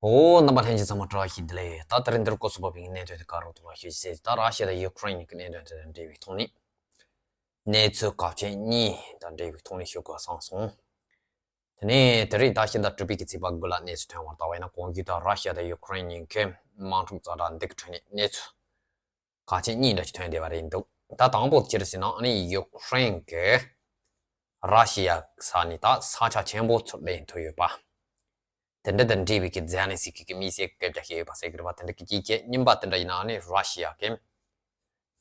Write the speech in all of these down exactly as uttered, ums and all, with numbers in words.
ཨོ། རྣམ་པ་ལྷན་རྒྱས་ཚང་མ་བཀྲ་ཤིས་བདེ་ལེགས། ད་དེ་རིང་འདིར་སྐོར་སུ་བབས་པའི་གནད་དོན་དེ་ག་རུ་ཐུག་ལ་ཤོད་ཅིག་ཟེར། ད་ར་ཤི་ཡ་དང་ཡུ་ཀེ་རེན་གཉིས་ཀྱི་གནད་དོན་དེ་དང་འབྲེལ་བའི་ཐོག་ནས། གནས་ཚུལ་གལ་ཆེན་གཉིས་དང་འབྲེལ་བའི་ཐོག་ནས་ཞུ་དགོས་བསམ་སོང་། དེ་ནས་དེ་རིང་ཟླ་བཞི་ཟླ་དྲུག་པའི་གི་ཚེས་པ་དགུ་ལ་གནས་ཚུལ་ཐོན་པར་བལྟས་པ་ཡིན་ན། གོང་ཞུས་ལྟར་ར་ཤི་ཡ་དང་ཡུ་ཀེ་རེན་གཉིས་ཀས་དམག་འཁྲུག་ཛ་དྲག་འདི་གི་ཁྲོད་ནས་གནས་ཚུལ་གལ་ཆེན་གཉིས་འདྲ་ཞིག་ཐོན་བསྡད་པ་རེད་འདུག་ད་དང་པོ་ཅི་རེད་ཟེར་ན། ཨ་ནི་ཡུ་ཀེ་རེན་གྱིས་ར་ཤི་ཡ་ས་ནས་ད་ས་ཆ་ཆེན་པོ་ཚུར་ལེན་ཐུབ་ཡོད་པ། དེ་འདྲ་དང་འབྲེལ་བའི་གི་ཛེ་ལན་སི་ཀི་གི་དམིགས་བསལ་སྐད་ཆ་བཤད་ཡོད་པ་ཟེར་གི་རེད་པ། དེ་འདྲ་གི་གཅིག་བྱས། གཉིས་པ་དེ་འདྲ་ཡིན་ན། ཨ་ནི་ར་ཤི་ཡ་གིས་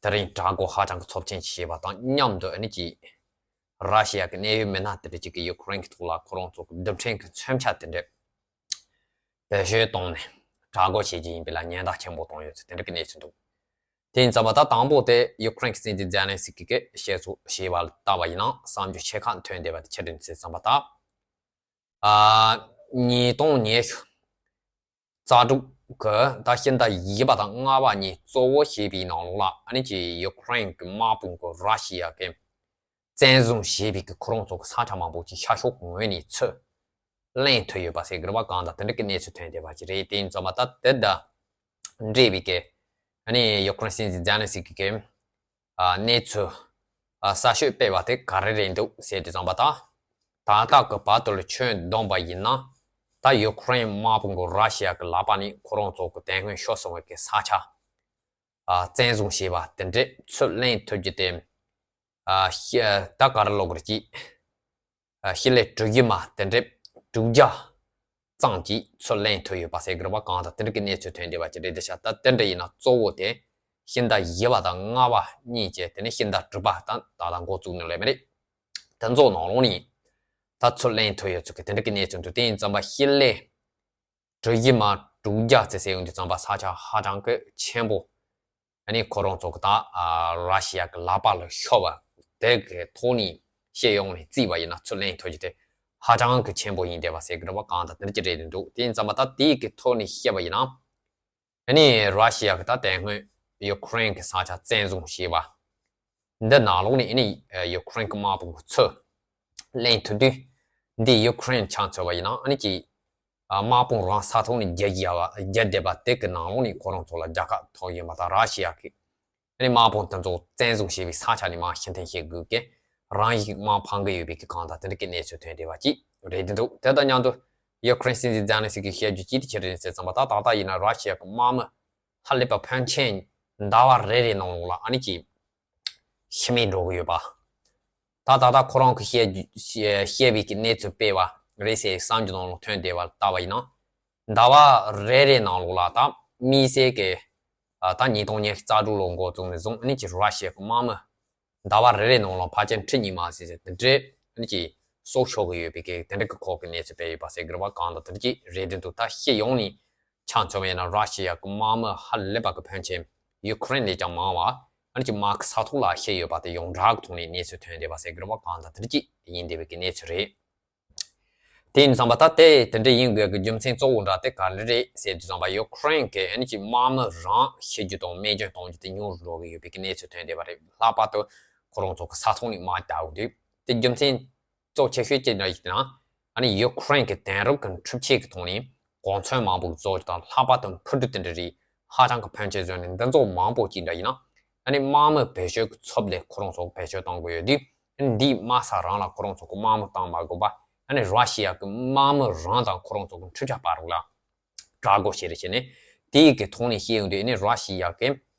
དེ་རིང་དྲག་རྒོལ་ཧ་ཅང་གི་ཚབས་ཆེན་བྱས་པ་དང་མཉམ་དུ། ཨ་ནི་ཅིག་ར་ཤི་ཡ་གི་གནད་ཡོད་མི་སྣ་དེ་འདྲ་གཅིག་གིས་ཡུ་ཀེ་རེན་གྱི་ཐོག་ལ་ཁོ་རང་ཚོ་གི་རྡུལ་ཕྲན་གྱི་མཚོན་ཆ་དེ་འདྲ་བེད་སྤྱོད་བཏང་ནས་དྲག་རྒོལ་བྱེད་ཀྱི་ཡིན་པའི་ལ་ཉེན་བརྡ་ཆེན་པོ་བཏང་ཡོད་ཚུལ་དེ་འདྲ་གི་གནས་ཚུལ་འདུག་དེ་ཡིན་ཙམ་པ་ད་དང་པོ་དེ་ཡུ་ཀེ་རེན་གྱི་སྲིད་འཛིན་ཛེ་ལན་སི་ཀི་གིས་བཤད་ཚུལ་བྱས་པ་ལ་བལྟས་པ་ཡིན་ན། བསམ་རྒྱུ་ཆེ་ཁག་ཐོན་བསྡད་པ་དེ་ཆི་རེད་ཟེར་ཙམ་པ་ད། ཨ། ཉིས་སྟོང་ཉི་ཤུ་རྩ་དྲུག་གི་ཟླ་བཞི་ཟླ་བཞི་པ་དང་ལྔ་པ་གཉིས་གཙོ་བོ་བྱས་པའི་ནང་ལོགས་ལ། ཨ་ནི་ཅིག་ཡུ་ཀེ་རེན་གྱི་དམག་དཔུང་གིས་ར་ཤི་ཡ་གིས་བཙན་བཟུང་བྱས་པའི་གི་ཁོ་རང་ཚོ་གི་ས་ཆ་མང་པོ་ཅིག་ཤར་ཕྱོགས་ངོས་ནས་ཚུར་ལེན་ཐུབ་ཡོད་པ་ཟེར་གི་རེད་པ། གང་ལྟར་དེ་འདྲ་གི་གནས་ཚུལ་ཐོན་བསྡད་པ་ཅིག་རེད། དེ་ཡིན་ཙམ་པ་ད་དེ་དང་འབྲེལ་བའི་གི། ཨ་ནི་ཡུ་ཀེ་རེན་སྲིད་འཛིན་ཛེ་ལན་སི་ཀི་གིས་ཨ་གནས་ཚུལ་ཨ་གསར་ཤོས་སྤེལ་བ་དེ་ག་རེ་རེད་འདུག་ཟེར་དུས་ཙམ་པ་ད། ད་ལྟ་གི་བར་དུ་ལ་ཁྱོན་བསྡོམས་པ་ཡིན་ན། ད་ཡུ་ཀེ་རེན་དམག་དཔུང་གིས་ར་ཤི་ཡ་གི་ལག་པ་ནས་ཁོ་རང་ཚོ་གི་དེ་སྔོན་ཤོར་སོང་བའི་གི་ས་ཆ་ཨ་བཙན་བཟུང་བྱས་པ་དེ་འདྲ་ཚུར་ལེན་ཐུབ་རྒྱུ་དེ། ཨ་ཤི་ད་ག་རེ་ལབ་དགོས་རེད། ཅིག་ཨ་ཕྱི་ལོ་དྲུག་ཅུ་མ་དེ་འདྲ་དྲུག་བརྒྱ་ཙམ་གྱིས་ཚུར་ལེན་ཐུབ་ཡོད་པ་ཟེར་གི་རེད་པ། གང་ལྟར་དེ་འདྲ་གི་གནས་ཚུལ་ཐོན་བསྡད་པ་ཅིག་རེད། དེ་ཤ་ད་དེ་འདྲ་ཡིན་ན་གཙོ་བོ་དེ་ཕྱི་ཟླ་བཞི་པ་དང་ལྔ་པ་གཉིས་བྱས། དེ་ནས་ཕྱི་ཟླ་དྲུག་པ་དང་ད་ལྟ་འགོ་བཙུགས་ནས་ལས་མི་རེད། དེ་ཚོ་ནང་ལོགས་ནས་ད་ཚུར་ལེན་ཐུབ་ཡོད་ཚུལ་གི་དེ་འདྲ་གི་གནས་ཚུལ་འདུག་དེ་ཡིན་ཙམ་པ་ཕྱི་ལོ་དྲུག་ཅུ་མ་དྲུག་བརྒྱ་ཙམ་ཟེར་ཡོང་དུས་ཙམ་པ་ས་ཆ་ཧ་ཅང་གི་ཆེན་པོ། ཨ་ནི་ཁོ་རང་ཚོ་གི་ད་ཨ་ར་ཤི་ཡ་གི་ལག་པ་ལ་ཤོར་བ་དེ་གི་ཐོག་ནས་བཤད་ཡོང་ནས་བརྩིས་པ་ཡིན་ན། ཚུར་ལེན་ཐུབ་རྒྱུ་དེ་ཧ་ཅང་གི་ཆེན་པོ་ཡིན་བསྡད་པ་ཟེར་གི་རེད་པ། གང་ལྟར་དེ་འདྲ་ཅིག་རེད་འདུག་དེ་ཡིན་ཙམ་པ་ད་དེ་གི་ཐོག་ནས་བཤད་པ་ཡིན་ན། ཨ་ནི་ར་ཤི་ཡ་གི་ད་དེ་སྔོན་ཡུ་ཀེ་རེན་གི་ས་ཆ་བཙན་བཟུང་བྱས་པ་འདི་ནང་ལོགས་ནས། ཨ་ནི་ཡུ་ཀེ་རེན་གི་དམག་དཔུང་གིས་ཚུར་ལེན་ཐུབ་དུས། འདི་ཡུ་ཀེ་རེན་ཆ་མཚོན་པ་ཡིན་ན། ཨ་ནི་ཅིག་ཨ་དམག་དཔུང་རང་ས་ཐོག་ནས་རྒྱག་ཡ་བ་རྒྱག་བསྡད་པ་དེ་གི་ནང་ལོགས་ནས་ཁོ་རང་ཚོ་ལ་རྒྱལ་ཁ་ཐོབ་ཡོད་པ་དང་། ར་ཤི་ཡ་གི་ཨ་ནི་དམག་དཔུང་དེ་ཚོ་བཙན་བཟུང་བྱས་པའི་ས་ཆ་ནས་མར་ཕྱིར་འཐེན་བྱེད་དགོས་ཀྱི། རང་ཡིག་མར་འཕང་གི་ཡོད་པའི་གི་གང་ལྟར་དེ་འདྲ་གི་གནས་ཚུལ་ཐོན་བསྡད་པ་ཅིག་རེད་འདུག་དེ་དང་མཉམ་དུ་ཡུ་ཀེ་རེན་སྲིད་འཛིན་ཛེ་ལན་སི་ཀིས་བཤད་རྒྱུ་ཅིག་དེ་ཆི་རེད་ཟེར་ཙམ་པ་ད། ད་ལྟ་ཡིན་ན་ར་ཤི་ཡ་གི་དམག་མི་ཧ་ལས་པ་ཕོན་ཆེན་ཟླ་བ་རེ་རེ་ནང་ལོགས་ལ་ཨ་ནི་ཅིག་ཤི་རྨས་འགྲོ་གི་ཡོད་པ། ད་ད་ལྟ་ཁོ་རང་གིས་བཤད་རྒྱུ་བཤད་བཤད་པའི་གི་གནས་ཚུལ་སྤེལ་བ་རེད་ཟེར་བསམ་རྒྱུ་ནང་ལ་ཐོན་བསྡད་པ་ལ་བལྟས་པ་ཡིན་ན། ཟླ་བ་རེ་རེ་ནང་ལོགས་ལ་ད་དམིགས་བསལ་གྱི་ཨ་ད་ཉིས་སྟོང་ཉི་ཤུ་རྩ་དྲུག་ལོ་འགོ་བཙུགས་ནས་བཟུང་ཨ་ནི་ཅིག་ར་ཤི་ཡ་གི་དམག་མི་ཟླ་བ་རེ་རེ་ནང་ལ་ཕལ་ཆེར་ཁྲི་གཉིས་མ་ཟིན་ཟེར་དེ་འདྲའི་ཨ་ནི་ཅིག་སྲོག་ཤོར་གི་ཡོད་པའི་གི་དེ་འདྲ་གི་སྐོར་གི་གནས་ཚུལ་སྤེལ་ཡོད་པ་ཟེར་གི་རེད་པ། གང་ལྟར་དེ་འདྲ་ཅིག་རེད་འདུག་ད་སྤྱི་ཡོངས་ནས་ཆ་མཚོན་པ་ཡིན་ན་ར་ཤི་ཡ་གི་དམག་མི་ཧ་ལས་པ་གི་ཕོན་ཆེན་ཡུ་ཀེ་རེན་ལས་ཀྱང་མང་བ། ཨ་ནི་ཅིག་དམག་གི་ས་ཐོག་ལ་ཤི་ཡོད་པ་དེ་ཡོངས་གྲགས་ཀྱི་ཐོག་ནས་གནས་ཚུལ་ཐོན་བསྡད་པ་ཟེར་གི་རེད་པ། གང་ལྟར་དེ་འདྲ་ཅིག་ཡིན་བསྡད་པའི་གི་གནས་ཚུལ་རེད། དེ་ཡིན་ཙམ་པ་ད་དེ་དེ་འདྲ་ཡིན་དགོས་ཀྱི་རྒྱུ་མཚན་གཙོ་བོ་འདྲ་དེ་ག་རེ་རེད་ཟེར་དུས་ཙམ་པ། ཡུ་ཀེ་རེན་གྱི་ཨ་ནི་ཅིག་དམག་མི་རང་ཤི་རྒྱུ་དང་རྨས་སྐྱོན་གཏོང་རྒྱུ་དེ་ཉུང་རུ་འགྲོ་གི་ཡོད་པའི་གི་གནས་ཚུལ་ཐོན་བསྡད་པ་རེད། ལྷག་པར་དུ་ཁོ་རང་ཚོ་གི་ས་ཐོག་ནས་དམག་རྒྱག་དགོས་དུས། དེ་རྒྱུ་མཚན་གཙོ་ཆེ་ཤོས་ཅི་འདྲ་ཡིན་ན། ཨ་ནི་ཡུ་ཀེ་རེན་གྱི་དེང་རབས་ཀྱི་འཕྲུལ་ཆས་ཀྱི་ཐོག་ནས་གོ་མཚོན་མང་པོ་བཟོ་རྒྱུ་དང་། ལྷག་པར་དུ་འཕུར་གྲུ་དེ་འདྲ་རིགས་ཧ་ཅང་གི་ཕོན་ཆེ་བཟོས་ནས་འདི་ཚོ་མང་པོ་ཅིག་འདྲ་ཡིན་ན། ཨ་ནི་དམག་མི་བེད་སྤྱོད་ཀྱི་ཚབ་ལ་ཁོ་རང་ཚོ་བེད་སྤྱོད་གཏོང་དགོས་ཡོད་དུས། ཨ་ནི་འདིའི་དམག་ས་རང་ལ་ཁོ་རང་ཚོ་གི་དམག་མི་བཏང་མ་དགོས་པ། ཨ་ནི་ར་ཤི་ཡ་གི་དམག་མི་རང་དང་ཁོ་རང་ཚོ་གི་འཕྲུལ་ཆས་བར་ལ་དྲག་རྒོལ་བྱེད་རེས་བྱས་ནས། དེའི་གི་ཐོག་ནས་བཤད་ཡོང་དུས། ཨ་ནི་ར་ཤི་ཡ་གི་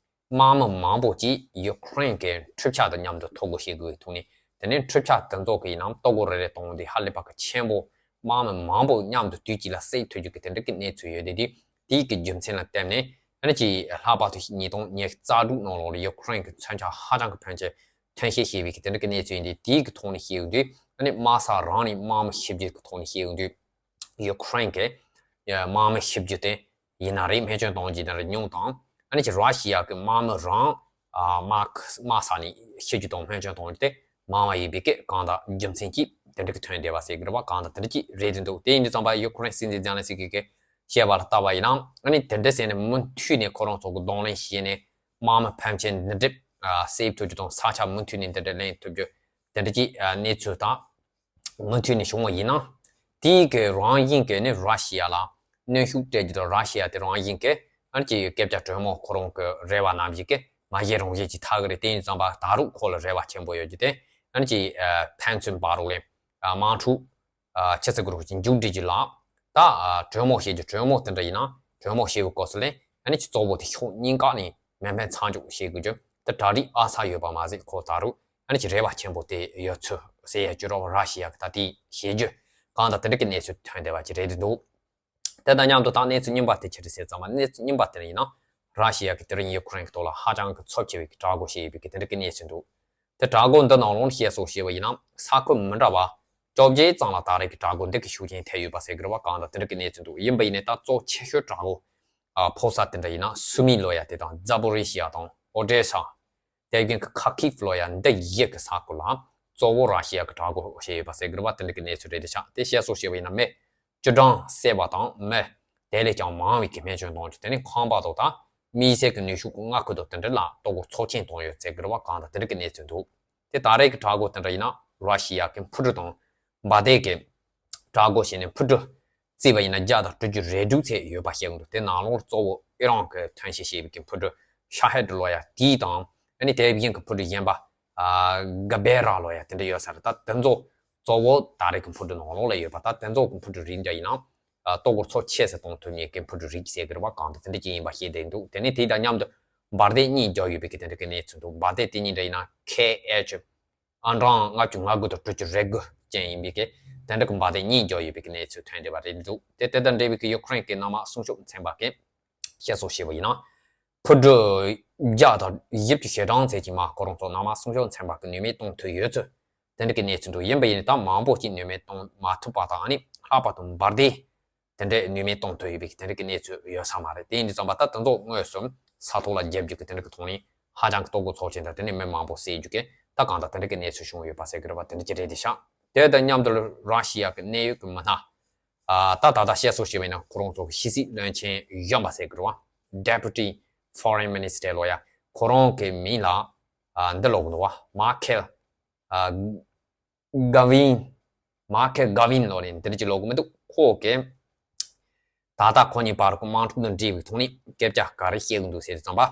དམག་མི་མང་པོ་ཅིག་ཡུ་ཀེ་རེན་གྱི་འཕྲུལ་ཆས་དང་མཉམ་དུ་ཐོ་འགོད་བྱེད་དགོས་པའི་ཐོག་ནས། དེ་ནས་འཕྲུལ་ཆས་དེ་ཚོ་གི་ཡིན་ནའང་ལྟོ་གོས་རེ་རེ་གཏོང་དུས་ཧ་ལས་པ་གི་ཆེན་པོ། དམག་མི་མང་པོ་མཉམ་དུ་དུས་གཅིག་ལ་བསད་ཐུབ་རྒྱུ་གི་དེ་འདྲ་གི་གནས་ཚུལ་ཡོད་དེ། དེ་དེའི་གི་རྒྱུ་མཚན་ལ་བརྟེན་ནས། ཨ་ནི་ཅིག་ལྷག་པར་དུ་ཉིས་སྟོང་ཉི་ཤུ་རྩ་དྲུག་ནང་ལོགས་ལ་ཡུ་ཀེ་རེན་གི་མཚོན་ཆ་ཧ་ཅང་གི་ཕོན་ཆེ་ཐོན་ཤེས་ཤེས་པའི་གི་དེ་འདྲ་གི་གནས་ཚུལ་ཡིན་དུས། དེའི་གི་ཐོག་ནས་བཤད་ཡོང་དུས། ཨ་ནི་དམག་ས་རང་ནས་དམག་མི་ཤི་རྒྱུ་གི་ཐོག་ནས་བཤད་ཡོང་དུས། ཡུ་ཀེ་རེན་གི་ཡ་དམག་མི་ཤི་རྒྱུ་དེ་ཡིན་ན་རེད། རྨས་སྐྱོན་གཏོང་རྒྱུ་དེ་འདྲ་ཉུང་དང་། ཨ་ནི་ཅིག་ར་ཤི་ཡ་གི་དམག་མི་རང་ཨ་དམག་དམག་ས་ནས་ཤི་རྒྱུ་དང་རྨས་སྐྱོན་གཏོང་རྒྱུ་དེ་མང་བ་ཡིན་པའི་གི་གང་ལྟར་རྒྱུ་མཚན་གྱིས་དེ་འདྲ་གི་ཐོན་བསྡད་པ་ཟེར་གི་རེད་པ། གང་ལྟར་དེ་འདྲ་ཅིག་རེད་དེ་འདུག་དེ་ཡིན་དུས་ཙམ་པ་ཡུ་ཀེ་རེན་སྲིད་འཛིན་ཛེ་ལན་སི་ཀི་གིས་བཤད་པ་ལ་བལྟས་པ་ཡིན་ན། ཨ་ནི་དེ་འདྲ་ཟེར་ནས་མུ་མཐུད་ནས་ཁོ་རང་ཚོ་གི་གདོང་ལེན་བྱས་ནས་དམག་མི་ཕོན་ཆེན་འདི་འདྲ་ཨ་བསད་ཐུབ་རྒྱུ་དང་། ས་ཆ་མུ་མཐུད་ནས་འདི་འདྲ་ལེན་ཐུབ་རྒྱུ་དེ་འདྲ་ཅིག་ཨ་གནས་ཚུལ་དང་མུ་མཐུད་ནས་བྱུང་བ་ཡིན་ན། དེའི་གི་རང་བཞིན་གྱིས་ནི་ར་ཤི་ཡ་ལ་ གནོན་ཤུགས་སྤྲད་རྒྱུ་དང་ར་ཤི་ཡ་དེ་རང་བཞིན་གྱིས་ཨ་ནི་ཅིག་སྐད་ཆ་དྲོན་མོ་ཁོ་རང་གི་རེ་བ་ནང་བཞིན་གྱི་མ་བྱེད་རང་བྱེད་ཅིག་ཐག་གི་རེད། དེ་ཡིན་ཙང་པ་ད་རུང་ཁོ་ལ་རེ་བ་ཆེན་པོ་ཡོད་རྒྱུ་དེ་ཨ་ནི་ཅིག་ཕན་ཚུན་བར་ལ་དམག་འཁྲུག་ཆེ་ཚད་ཀྱི་རོགས་ཀྱི་མཇུག་སྒྲིལ་གྱི་ལ། ད་གྲོས་མོལ་བྱེད་རྒྱུ་གྲོས་མོལ་དེ་འདྲ་ཡིན་ན་གྲོས་མོལ་བྱེད་པའི་སྐབས་སུ་ལས་ཨ་ནི་ཅིག་གཙོ་བོ་དེ་ཕྱོགས་གཉིས་ཀ་ནས་མེ་མཚམས་མཚམས་འཇོག་བྱེད་དགོས་རྒྱུ་དེ་གྲ་སྒྲིག་ཨ་ས་ཡོད་པ་མ་ཟད་ཁོ་ད་རུང་ཨ་ནི་ཅིག་རེ་བ་ཆེན་པོ་དེ་ཡོད་ཚུལ་ཟེར་ཡ་ཅིག་རོགས་ར་ཤི་ཡ་གི་ད་དེ་བྱེད་རྒྱུ་གང་དང་དེ་འདྲ་གི་གནས་ཚུལ་ཐོན་བསྡད་པ་ཅིག་རེད་འདུག་དེ་དང་མཉམ་དུ་ད་གནས་ཚུལ་རྙིང་པ་དེ་ཆི་རེད་ཟེར་ཙམ་པ་གནས་ཚུལ་རྙིང་པ་དེ་ཡིན་ན་ར་ཤི་ཡ་གི་དེ་རིང་ཡུ་ཁུ་རེན་གི་ཐོག་ལ་ཧ་ཅང་གི་ཚབས་ཆེ་བའི་གི་དྲག་རྒོལ་བྱས་ཡོད་པའི་གི་དེ་འདྲ་གི་གནས་ཚུལ་འདུག་དེ་དྲག་རྒོལ་འདི་ནང་ལོགས་བཤད་སོགས་བྱས་པ་ཡིན་ན་ས་ཁུལ་མི་འདྲ་བ་བཅོ་བརྒྱད་ཙམ་ལ་ད་རེས་ཀྱི་དྲག་རྒོལ་འདི་གི་ཤུགས་རྐྱེན་ཐེབས་ཡོད་པ་ཟེར་གི་རེད་བ། གང་ལྟར་དེ་འདྲ་གི་གནས་ཚུལ་འདུག་ཡིན་པ་ཡིན་ནའི་ད་གཙོ་ཆེ་ཤོས་དྲག་རྒོལ་ཨ་ཕོག་ས་དེ་འདྲ་ཡིན་ན་སུ་མི་ལོ་ཡ་དེ་དང་ཛ་པོ་རི་ཤི་ཡ་དང་ཨོ་ཌེ་ས། དེ་བཞིན་གྱི་ཁ་ཁིབ་ལོ་ཡ་འདི་བཞི་གི་ས་ཁུལ་ལ་གཙོ་བོ་ར་ཤི་ཡ་གི་དྲག་རྒོལ་བྱས་ཡོད་པ་ཟེར་གི་རེད་བ། དེ་འདྲ་གི་གནས་ཚུལ་རེད་དེ་ཆགས་དེ་བཤད་སོགས་བྱས་པ་ཡིན་ན་མི་བཅུ་གྲངས་བསད་པ་དང་མི་དེ་ལས་ཀྱང་མང་བའི་གི་རྨས་སྐྱོན་གཏོང་རྒྱུ་དེ་ནི་ཁང་པ་དང་ད་དམིགས་བསལ་གྱི་ནུས་ཤུགས་ཀྱི་མངའ་ཁུལ་དང་དེ་འདྲ་ལ་ལྟོ་གོས་ཚབས་ཆེན་གཏོང་ཡོད་ཟེར་གི་རེད་བ། གང་ལྟར་དེ་འདྲ་གི་གནས་ཚུལ་འདུག་དེ་ད་རེས་ཀྱི་དྲག་རྒོལ་དེ་འདྲ་ཡིན་ན་ར་ཤི་ཡ་གི་འཕུར་གྲུ་དང་འབར་མདེལ་གྱི་དྲག་རྒོལ་བྱས་ནས་འཕུར་གྲུ་བརྩིས་པ་ཡིན་ན་བརྒྱ་དང་དྲུག་ཅུ་རེ་དྲུག་ཙམ་ཡོད་པ་བཤད་ཀྱི་འདུག་དེ་ནང་ལོགས་གཙོ་བོ་ཨི་རན་གྱི་ཐོན་སྐྱེད་བྱས་པའི་གི་འཕུར་གྲུ་ཤ་ཧེ་ཌི་ལོ་ཡ་དེའི་དང་ཨ་ནི་དེ་བཞིན་གྱི་འཕུར་གྲུ་གཞན་པ་ག་བེ་ར་ལོ་ཡ་དེ་འདྲ་ཡོད་ས་རེད། ད་དེ་ཚོ་གཙོ་བོ་ད་རེས་ཀྱི་འཕུར་གྲུ་ནང་ལོགས་ལ་ཡོད་པ། ད་དེ་ཚོ་གི་འཕུར་གྲུ་རིགས་འདྲ་ཡིན་ན་ལྟོ་གོས་ཚབས་ཆེ་ཙམ་གཏོང་ཐུབ་མཁན་གྱི་འཕུར་གྲུ་རིགས་ཟེར་གི་རེད་བ། གང་དེ་དེ་འདྲ་ཅིག་ཡིན་པ་ཤེས་བསྡད་འདུག་དེ་ནས་དེ་དང་མཉམ་དུ་འབར་མདེལ་གཉིས་བརྒྱབ་ཡོད་པའི་གི་དེ་འདྲ་གི་གནས་ཚུལ་འདུག་འབར་མདེལ་དེ་གཉིས་འདྲ་ཡིན་ན་ཁེ་ཨེཆ་ཨ་གྲངས་ལྔ་བཅུ་ང་དགུ་དང་དྲུག་ཅུ་རེ་དགུ་ཅན་ཡིན་པའི་གི་དེ་འདྲ་གི་འབར་མདེལ་གཉིས་བརྒྱབ་ཡོད་པའི་གི་གནས་ཚུལ་ཐོན་བསྡད་པ་རེད་འདུག་དེ་དེ་དང་འབྲེལ་བའི་གི་ཡུ་ཁུ་རེན་གི་གནམ་དམག་སྲུང་སྐྱོབ་ཚན་པ་གི་བཤད་སོགས་བྱས་པ་ཡིན་ན། འཕུར་གྲུ་བརྒྱ་དང་བཞི་བཅུ་ཞེ་གྲངས་ཙམ་ཅིག་མ་ཁོ་རང་ཚོ་གནམ་དམག་སྲུང་སྐྱོབ་ཚན་པ་གི་ནུས་མེད་གཏོང་ཐུབ་ཡོད་ཚུལ་དེ་འདྲ་གི་གནས་ཚུལ་འདུག་ཡིན་པ་ཡིན་ན་ད་མང་པོ་ཅིག་ནུས་མེད་གཏོང་མ་ཐུབ་པ་དང་ཨ་ནི་ལྷག་པར་དུ་འབར་མདེལ་དེ་འདྲའི་ནུས་མེད་གཏོང་ཐུབ་ཡོད་པའི་གི་དེ་འདྲ་གི་གནས་ཚུལ་ཡོད་ས་མ་རེད། དེ་ཡིན་དུས་ཙམ་པ་ད་དེ་ཚོ་དངོས་སུ་ས་ཐོག་ལ་བརྒྱབ་རྒྱུ་གི་དེ་འདྲ་གི་ཐོག་ནས་ཧ་ཅང་གི་ལྟོ་གོས་ཚབས་ཆེན་དང་དེ་ནས་མི་མང་པོ་བསད་རྒྱུ་གི་ད་གང་ལྟར་དེ་འདྲ་གི་གནས་ཚུལ་བྱུང་ཡོད་པ་ཟེར་གི་རེད་བ། དེ་འདྲ་ཅིག་རེད་དེ་ཤག་དེ་དང་མཉམ་དུ་ར་ཤི་ཡ་གི་གནད་ཡོད་གི་མི་སྣ། ཨ་ད་ད་ལྟ་བཤད་སྲོལ་བྱས་པ་ཡིན་ན་ཁོ་རང་ཚོ་གི་ཕྱི་སྲིད་བློན་ཆེན་གཞོན་པ་ཟེར་གི་རེད་བ། Deputy Foreign Minister ལོ་ཡ་ཁོ་རང་གི་མིང་ལ་ཨ་འདི་ལབ་གི་འདུག་བ། མ་ཁེལ་ཨ་ག་ཝིན། མ་ཁེལ་ག་ཝིན་ལོ་ནི་འདི་འདྲ་ཅིག་ལབ་གི་མི་འདུག་ཁོ་གི་ད་ལྟ་ཁོ་གཉིས་བར་གི་དམག་འཁྲུག་དང་འབྲེལ་བའི་ཐོག་ནས་སྐད་ཆ་ག་རེ་བཤད་གི་འདུག་ཟེར་དུས་ཙམ་པ།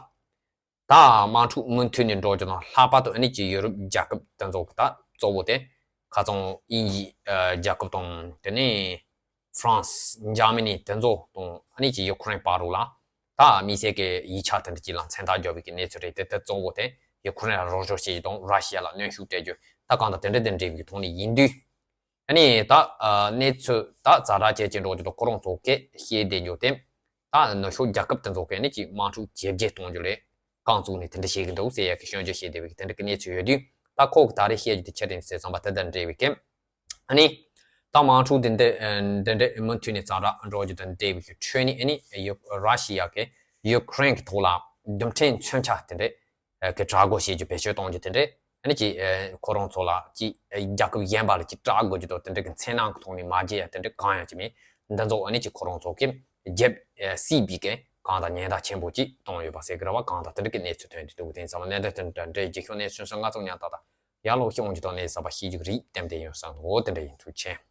ད་དམག་འཁྲུག་མུ་མཐུད་ནས་འགྲོ་རྒྱུ་དང་ལྷག་པར་དུ་ཨ་ནི་ཅིག་ཡུ་རོབ་རྒྱལ་ཁབ་དེ་ཚོ་གི་ད་གཙོ་བོ་དེ་ཁ་སང་དབྱིན་ཇི་ཨ་རྒྱལ་ཁབ་དང་དེ་ནས་ཧྥ་རན་སི་འཇར་མ་ནི་དེ་ཚོ་དང་ཨ་ནི་ཅིག་ཡུ་ཁུ་རེན་བར་རུ་ལ་ད་དམིགས་བསལ་གྱི་ཡིག་ཆ་དེ་འདྲ་ཅིག་ལ་མཚན་རྟགས་བརྒྱབ་པའི་གི་གནས་ཚུལ་རེད་དེ། དེ་གཙོ་བོ་དེ་ཡུ་ཁུ་རེན་ལ་རོགས་སྐྱོར་བྱེད་རྒྱུ་དང་ར་ཤི་ཡ་ལ་གནོན་ཤུགས་སྤྲད་རྒྱུ་ད་གང་ལྟར་དེ་འདྲ་དེ་འདྲ་བའི་གི་ཐོག་ནས་ཡིན་དུས། ཨ་ནི་ད་ཨ་གནས་ཚུལ་ད་ཛ་དྲག་ཅན་ཅིག་འགྲོ་རྒྱུ་དང་ཁོ་རང་ཚོ་གིས་བཤད་བསྡད་རྒྱུ་དེ་ད་ནུབ་ཕྱོགས་རྒྱལ་ཁབ་དེ་ཚོ་གིས་ནི་ཅིག་དམག་འཁྲུག་ཇེ་རྒྱས་གཏོང་རྒྱུ་ལས་རྐང་བཙུགས་ནས་དེ་འདྲ་བཤད་ཀྱི་འདུག་ཟེར་ཡ་གི་སྐྱོན་བརྗོད་བྱས་བསྡད་པའི་གི་དེ་འདྲ་གི་གནས་ཚུལ་ཡོད་དུས། ད་ཁོ་གི་ད་རེས་བཤད་རྒྱུ་དེ་ཆི་རེད་ཟེར་ཙམ་པ་དེ་དང་འབྲེལ་བའི་གི་ཨ་ནི་ད་དམག་འཁྲུག་དེ་འདྲ་འདི་འདྲ་མུ་མཐུད་ནས་ཛ་དྲག་འགྲོ་རྒྱུ་དང་འབྲེལ་བའི་གི་ཁྲོད་ནས་ཨ་ནི་ཡུ་ར་ཤི་ཡ་གིས་ཡུ་ཁུ་རེན་གི་ཐོག་ལ་རྡུལ་ཕྲན་མཚོན་ཆ་དེ་འདྲ་གི་དྲག་རྒོལ་བྱེད་རྒྱུ་བེད་སྤྱོད་གཏོང་རྒྱུ་དེ་འདྲས་ཨ་ནི་ཅིག་ཁོ་རང་ཚོ་ལ་ཅིག་རྒྱལ་ཁབ་གཞན་པ་ལ་ཅིག་སྐྲག་དགོས་རྒྱུ་དང་དེ་འདྲས་ཀྱི་འཚེར་སྣང་གི་ཐོག་ནས་མ་བརྗེད་ཡ་དེ་འདྲས་གང་ཡང་ཅིག་མེད། འདི་ཚོ་ཨ་ནི་ཅིག་ཁོ་རང་ཚོ་གི་རྒྱབ་སྲིད་པའི་གི་གང་དང་ཉེན་བརྡ་ཆེན་པོ་ཅིག་གཏོང་ཡོད་པ་ཟེར་གི་རེད་བ། གང་དང་དེ་འདྲས་ཀྱི་གནས་ཚུལ་ཐོན་དུས་འདུག་དེང་སང་གནད་དོན་དེ་འདྲ་འདྲའི་རྗེས་ཤོག་གནས་ཚུལ་སོན་ང་ཚོ་ཉན་ཏག་ཏག་ཡར་ལོག་ཤོག་འོང་རྒྱུ་དང་གནས་ཚུལ་གསར་པ་ཤེས་རྒྱུ་རིགས་ལྟེམ་དེ་ཡོང་ས་འོ་དེ་འདྲ་ཡིན། ཐུགས་རྗེ་ཆེ།